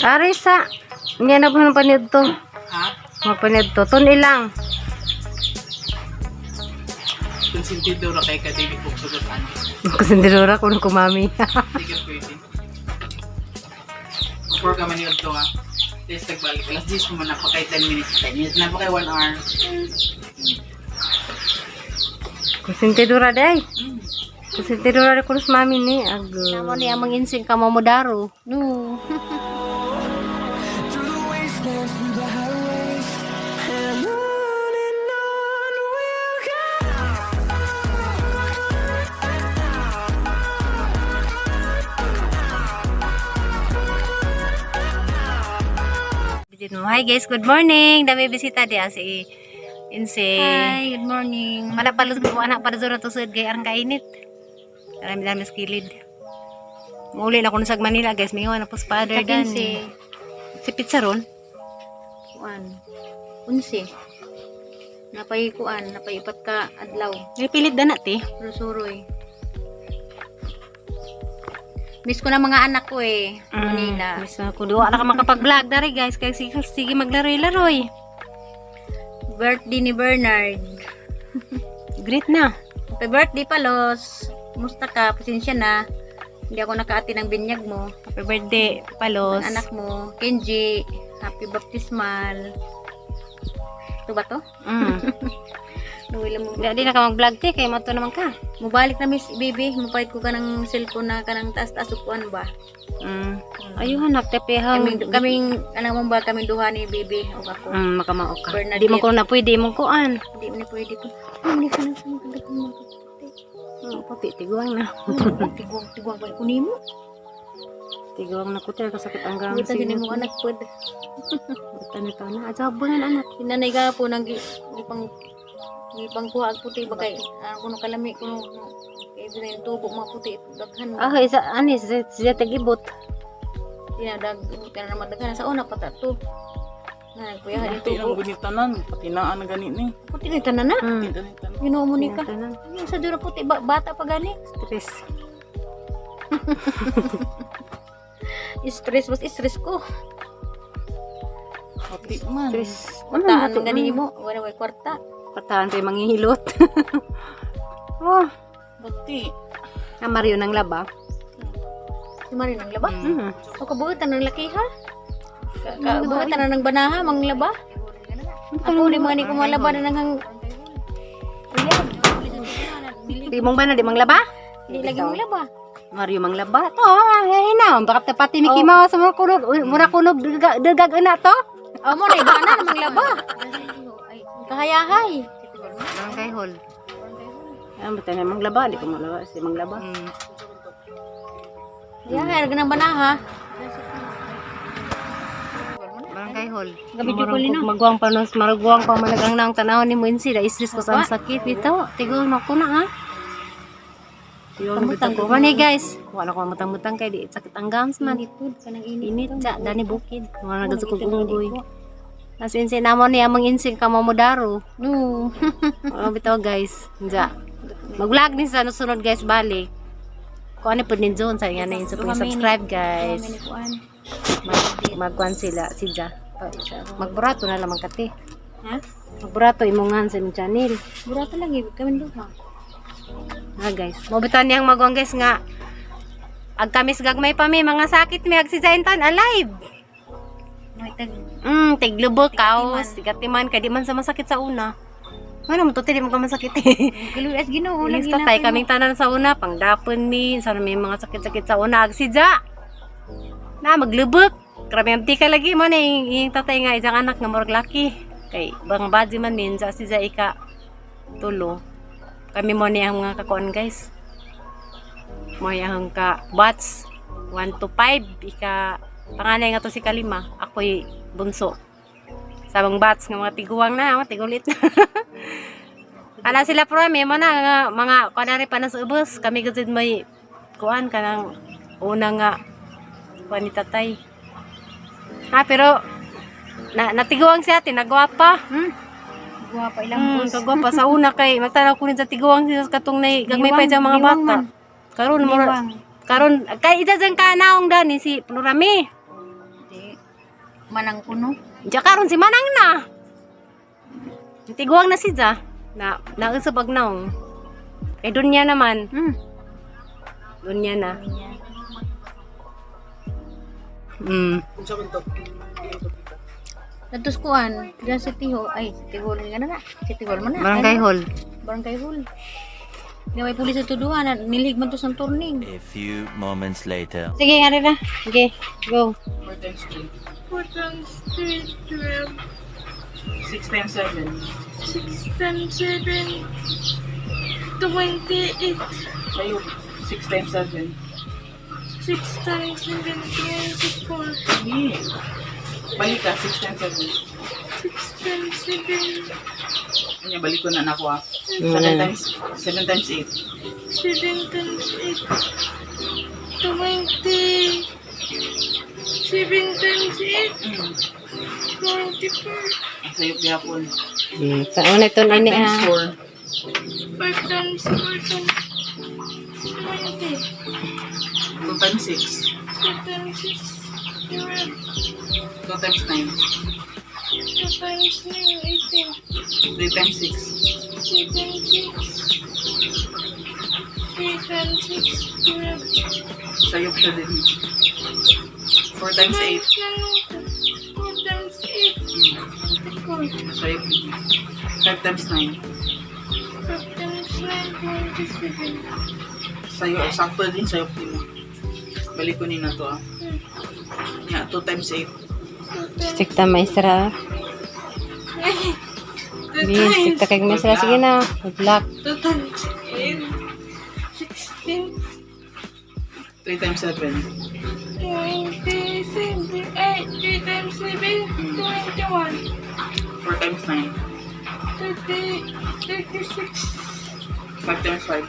Ari sa niya na po ng panidto. Ha? Mapanidto. Tun ilang. Konsentidora kay ka dili kog sugutan. Kusindidora ko nung kumami. Hindi ka pwede. Before ka man yun to ha. Tapos nagbalik. Alas 10 mo na pa kay 10 minutes. 10 minutes na pa kay 1 hour. Kusindidora day. Kusindidora ko sa mami ni. Ago. Namo niya manginsing ka mamudaro. No. Through the wastelands, through the highways, and on we'll go. Hi guys, good morning. Dami bisita di si Inse. Hi, good morning. Wala pa anak para zura to sud gay ang kainit. Marami dami sa kilid. Muli na ko sa Manila guys, mingaw na po sa father dan. Sa Si pizza ron. Kuan. Unsi. Napay kuan, napay ipat ka adlaw. Ay pilit dana ti. Suruy. Miss ko na mga anak ko eh. Manila. Miss na ko duwa na ka makapag-vlog dari guys kay sige, sige maglaroy-laroy. Birthday ni Bernard. Greet na. Happy birthday, Palos. Kumusta ka? Pasensya na. Hindi ako nakaati ng binyag mo. Happy birthday, Palos. Ng anak mo. Kenji. Happy baptismal. Ito ba to? Luwi lang mo. Di na ka mag-vlog ti kay mato naman ka. Mubalik na miss baby. Mupalit ko ka ng cellphone na ka ng taas-taas upuan ba? Ayuhan nak tepehang. Kaming, kaming, ano mo ba, kaming duha ni baby o ako. Makamao ka. Bernadette. Di mo ko na pwede mong kuan. Hindi mo ni pwede ko. Ay, hindi ka nang sa mga kagabi mo. Puti tiguang na. Tiguang, tiguang pa ko nimo. Tiguang na ko tayo kasakit ang gam. Buta gini mo anak pod. Buta ni to na. Adyo bungan anak. Sinanay ka po nang gipang gipang kuha og puti ba kay ah, kuno kalami kuno kay bi yung tubo mga puti daghan. Ah, isa ani siya tagibot. Dinadag ka na naman daghan sa una pa ta to. Na kuya yung Puti ang tubo. gunitanan. Patinaan na ganit ni. Puti ni tanan na. Tanan. Ginoo mo ni ka. Tanan. Yung sa dura puti ba, bata pa gani. Stress. Stress mas stress ko. Puti man. Stress. Kwartaan man gani mo, wala way kwarta. Kwartaan tayo manghihilot. Oh, Puti. ang Mario ng laba. Si Mario nang laba. O kabuutan ng laki ha. Kabuutan na ng banaha manglaba. Ako di mo ni ko malaba na nang Di mong ba na di manglaba? Di lagi manglaba. Mario manglaba. To, ah, na, baka pati Mickey Mouse mura kunog, mura kunog dagag ana to. O mo na ibana na manglaba. Kahayahay. Barangay Hall. Ah, bata na manglaba, di ko manglaba, si manglaba. Hayahay ra ng banaha. Barangay Hall. Gabi ko lino. Magwang pa nos, maragwang pa managang nang tanaw ni Moinsi, da stress ko sa ang sakit bitaw. Tigo na ko na ha. Tigo na bitaw ko. Mani guys, wala ko mutang-mutang kay di sakit ang gams man. Init kanang init. Init sa dani bukid. Wala na kog unggoy. As in namo niya mang insing ka mamudaro. No. Ano bitaw guys. Nja. Mag-vlog ni sa sunod guys balik. Kung ano po ni John sa nga na yun. So, subscribe guys. Magkuan sila si Ja. Magburato na lamang kati. Ha? Magburato imongan sa imong channel. Burato lang eh, kami duha. Ha guys. Mabitan niyang magwang guys nga ag kamis gagmay pa mi mga sakit mi ag si Zaintan alive. May tag Tiglubok kaos, tigatiman kay di man sa masakit sa una. Ano mo to di mo ka masakit eh. Kaluyas Ginoo Ilis lagi na. tatay kaming tanan sa una, pangdapon mi, sa may mga sakit-sakit sa una ag si Ja. Na maglubok. Grabe ang tika lagi mo na yung tatay nga isang anak nga murag laki. Kay bang badi man min sa si Ja ika tulo. Kami mo ni ang mga kakuan guys. Mo ang ka batch 1 to 5 ika panganay nga to si kalima, ako'y bunso. Sa bang batch nga mga tiguang na, mga tigulit na. Ana sila pro may mo na nga mga kanari pa na sa ubos kami gud may kuan kanang una nga kuan ni tatay. Ha pero na natiguang siya tinagwapa. Guwapa ilang bus. Kagwapa sa una kay magtanaw ko rin sa tiguang siya sa katong nay gagmay pa siya mga Diwang bata. man. Karon mo Diwang. karon kay isa jang kanaong dani si Plurami. Manang kuno. Diya karon si Manang na. Tiguang na si Ja. Na nausab ag naong. Kay dunya naman. Dunya na. Unsa man to? Natus kuan, diyan sa Tiho, ay, City Hall nga na na. City Hall man na. Barangay Ano? Hall. Barangay Hall. Nga may pulis sa tuduhan, nilig man to sa turning. A few moments later. Sige, nga na. Sige, go. 4 times 3. 4 times 3, 12. 6 times 7. 6 times 7, 28. Sayo. 6 times 7. 6 times 7, 24. Hindi. Balik ka, 6 times 7. 6 times 7, Ano, balik ko na nako ah. 7 Wala na. times 7 times 8. 7 times 8, 20. 7 times 8, 24. Ang sayop gihapon. Sa una ito 5 ini times ah. 4. 5 times 4 times 20. 2 times 6. 2 times 6, 12. 2 times 9. 2 times 9, 18. 3 times 6. 3 times 6. 3 times 6, 12. Sayop siya din. 4 times 8. 4 times 8, 24. Sayop din. 5 times 9. 5 times 9, 27. Sayo, sakto din, sayop din mo. Balik ko nina to ah. Ya, 2 times 8. Stick ta maestra. 2 Di, stick ta kay maestra. Sige na. Good luck. 2 times 8, 16. 3 times 7. 27. Ay, 3 times 7, 21. 4 times 9. 30, 36, 5 times 5.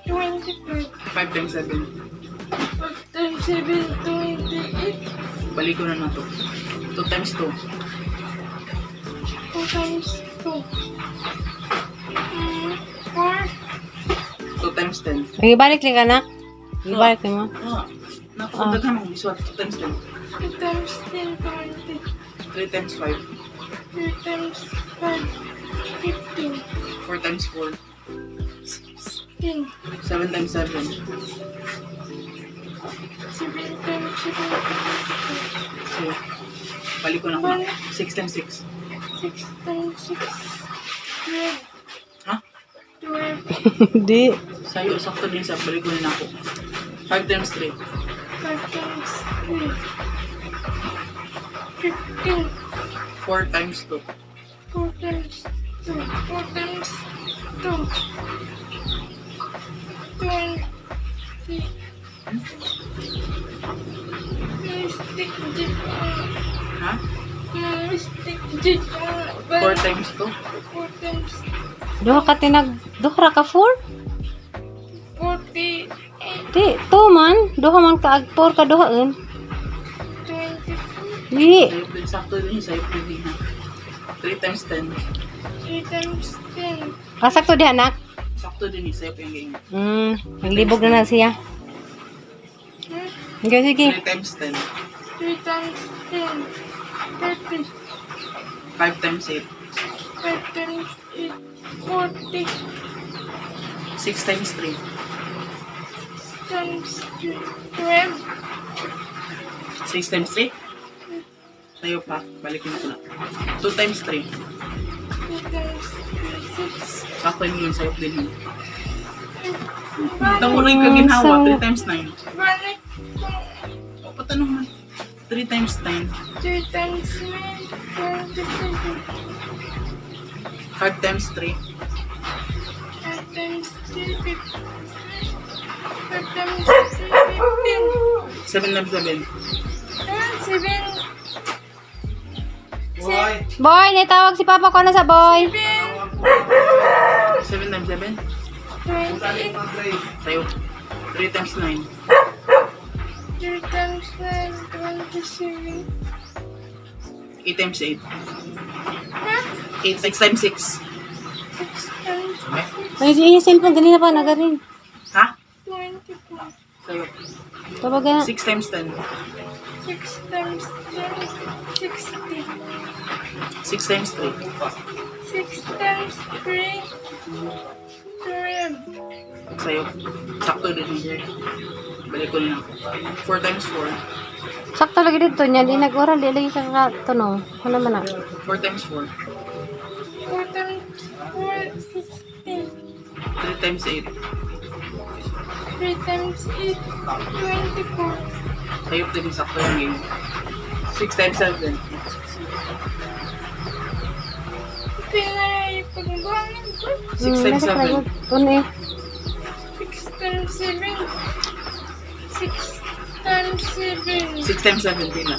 25. 5 times 7. 5 times 7, 28. Balik ko na na to. 2 times 2. 2 times 2. 4. 2 times 10. Ibalik lang anak. Ibalik mo. Ah, napakadaghan akong isuat. 2 times 10. 2 times 10, 20. 3 times 5. 3 times 5, 15. 4 times 4. 16. 7 times 7. 7 times 7, So, balik ko na ko. 6 times 6. 6 times 6, 12. Ha? 12. Di. Sayo, sakto din sa balik ko na ako. 5 times 3. 5 times 3, 15. 4 times 2. 4 times 2, 4 times 2, 20. Mystic Jeep. Ha? Mystic Jeep. 4 times 2. 4 times Duha ka tinag duha ra ka 4? 48, Di, 2 man. Duha man ka ag 4 ka duhaan. 24, Di. Sayo din, sakto din, sayo din ha. 3 times 10. 3 times 10, Kasakto di anak. Sakto din eh, sayo yung game. Naglibog na na siya. Sige, sige. 3 times 10. 3 times 10, 30, 5 times 8. 5 times 8, 40, 6 times 3. times 3, 12, 6 times 3? Sayo pa, balikin ko na. 2 times 3. 2 times 3, 6. Sakto yun, sayo din yun. Tanguloy ka ginawa, 3 times 9. Balik kung O, patanong man. 3 times 10. 3 times 9, 27. 5 times 3. 5 times 3, 15. 5 times 3, 15. 7 times 7. Ah, 7. Boy, naitawag si Papa ko na sa boy. 7 times 7? 28. Sayo. 3 times 9. 3 times 9, 27. 8 times 8. Ha? 8, 6 times 6. 6 times Ay, yung cellphone ganina pa nagaring. Ha? 24. Sayo. Tawag na. 6 times 10. 6 times 10, 60. 6 times 3. 6 times 3, 12. Sa'yo. Sakto din yun. Balik ko na. 4 times 4. Sakto lagi dito niya. Di nag-oral. Di lagi ka tunong. Ano man na? 4 times 4. 4 times 4, 16. 3 times 8. 3 times 8, 24. Sa'yo din sakto yung game. 6 times 7. Pinay pagbuhangin ko. 6 times 7. Tuno eh. 6 times 7. 6 times 7. 6 times 7, pila.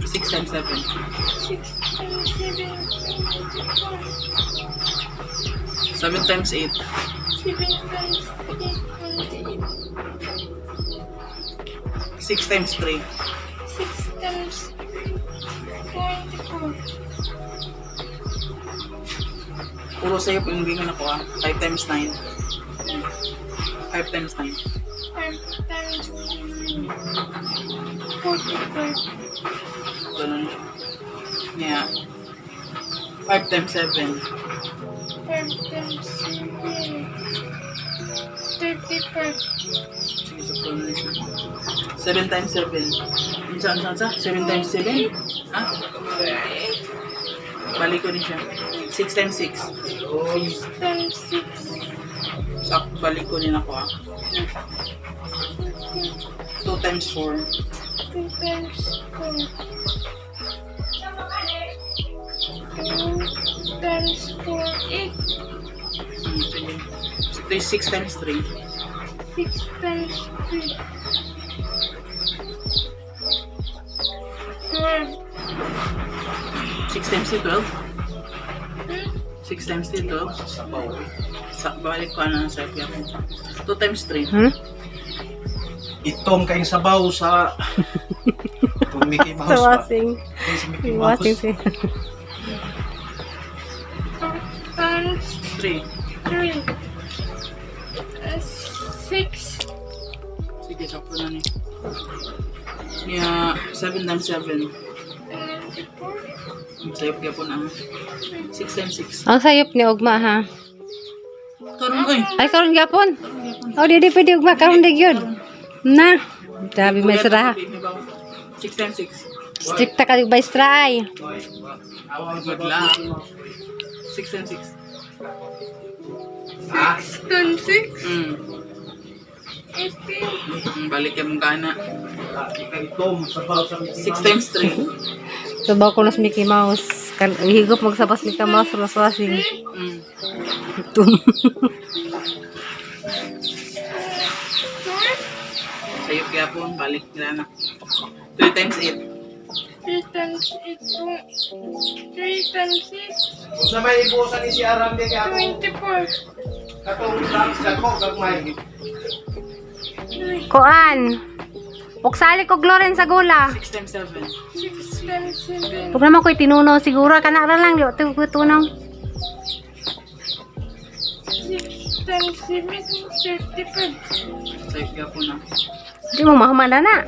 6 times 7. 6 times 7, 24. 7 times 8. 7 times 8, 28. 6 times 3. 6 times 3, 24. Puro sa'yo yung gingon ako ah. 5 times 9. 5 times 9. 5 times 9, 45. Ganun. Yeah. 5 times 7. 5 times 7, 35. Sige, sakto na siya. 7 times 7. Unsa, unsa, unsa? 7 times 7? Ha? Balik ko rin siya. 6 times 6. 6 times 6, Sak, balik ko rin ako ah. 2 times 4. 2 times 4. 2 times 4, 8. Sige. 6 times 3. 6 times 3. 12. 6 times 3, 12. 6 times 3, 12. Sa, balik ko ano sa ako. 2 times 3. Hmm? Itong kayong sabaw sa kung Mickey Mouse Sa ba? wasing. Ay, sa Mickey Mouse. Wasing siya. 2 times 3. 3. 6. Sige, sakto na ni. Yeah, 7 times 7. 94. Sayop kaya po na. 6 times 6. Ang sayop ni Ugma ha. Karon oy. Ay karon gyapon. Oh, di di pwede ugma karon di gyud. Na. Grabe maestra. 6 times 6. Stricta ka yung maestra ay. Good luck. 6 times 6. 6 times 6. 18. Balik kay mong kana. Itong sabaw sa Mickey 6 Mouse. times 3. Sabaw ko na sa Mickey Mouse. Kan higop magsabas Mickey Mouse sa wasing. Tum. Sayop kaya po, balik nila na. 3 times 8. 3 times 8. 3 times 6. Kung sa may ibusan ni si Aram di kay ako 24. katong lang sa ko gagmay. 3. Kuan. Uksali ko Gloren sa gula. 6 times 7. 6 times 7. Pag naman ko'y tinunaw siguro, kana ra lang, di ko tunaw. 6 times 7. 35. Sayop kaya po na. Di mo mahamala na.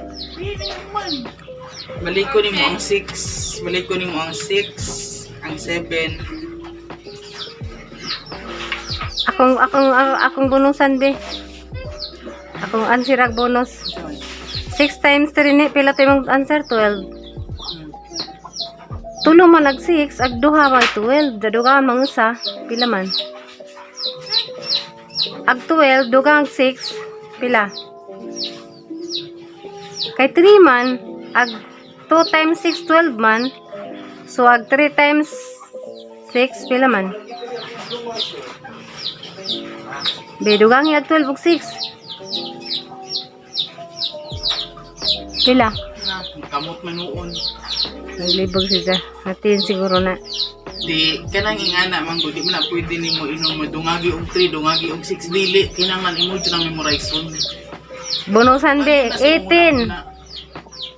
Balik ko nimo ang 6. Balik ko nimo ang 6. Ang 7. Akong bonusan be. Akong answer ag bonus. 6 times 3 ni pila to imong answer 12. Tulo man ag 6 ag duha may 12, daduga mang usa, pila man? Ag 12 duga ang 6, pila? Kay 3 man ag 2 times 6 12 man. So ag 3 times 6 pila man? Be dugang ag 12 ug 6. Pila? Na, kamot man noon. Naglibog siya. Natin siguro na. Di kanang ingana man gud di man na pwede nimo inom mo dungagi og 3, dungagi og 6 dili kinahanglan imo jud ang memorize. Bonusan be, 18.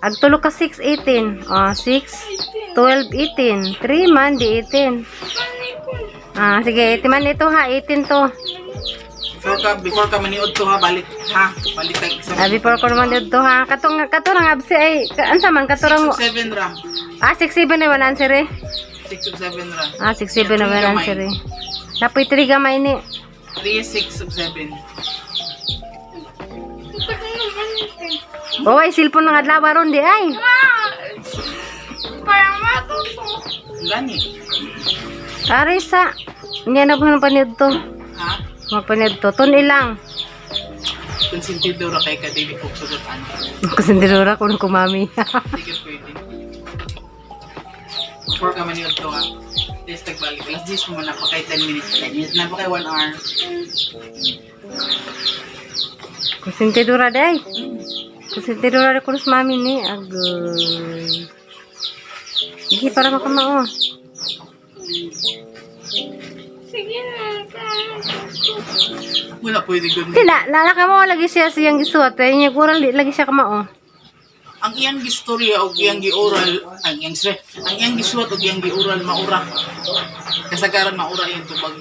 Ag tulo ka 6, 18. Ah, 6, 12, 18. 3 man, di 18. Ah, sige, 18 man ito ha, 18 to. Before ka maniud to ha, balik ha. Balik kay exam. Ah, before ko naman dito ha. Katong katong ang abse ay ansa man katurang 6 ug 7 ra. Ah, 6-7 na man answer eh. 6 ug 7 ra. Ah, 6-7 na man answer eh. Napoy 3 gamay ni. 3, 6 ug 7. Oh, ay cellphone ng adlaw ron di ay. Para matuto. Gani. Aray sa. Niya na po ng paniud to. Ha? Mapaniud to. Tun ilang. Konsentido ra kay ka dili ko sugutan. Kusindilura ko nung kumami. Hindi ka pwede. Before ka maniud to ha. Des tagbalik. Alas 10 mo na pa kay 10 minutes. 10 minutes na pa kay 1 hour. Kusintidura day. Kusintidura ko sa mami ni. Agoy. Sige, para makamao. Sige na, para matuto. Wala pwede gud. Di na, nala ka mo lagi siya siyang gisuot. Eh, niya kural di lagi siya kamao. Ang iyang gistorya og iyang gi-oral, ang iyang sorry, ang iyang gisuwat og iyang gi-oral maura. Kasagaran maura iyang tubag.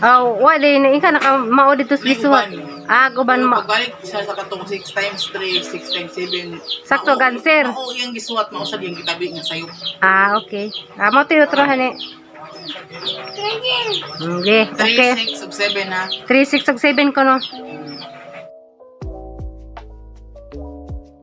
Oh, wa di na ika naka mao dito sa May gisuot. uban. Ah, uban Pero mo. pagbalik siya sa katong 6 times 3, 6 times 7. Sakto, ganser. Mao iyang gisuwat, mao sad iyang gitabi nga sayop. Ah, okay. Ah, mo tayo trohan eh. Sige. Okay, 3, okay. 6 ug 7 ha. 3, 6, ug 7 ko no.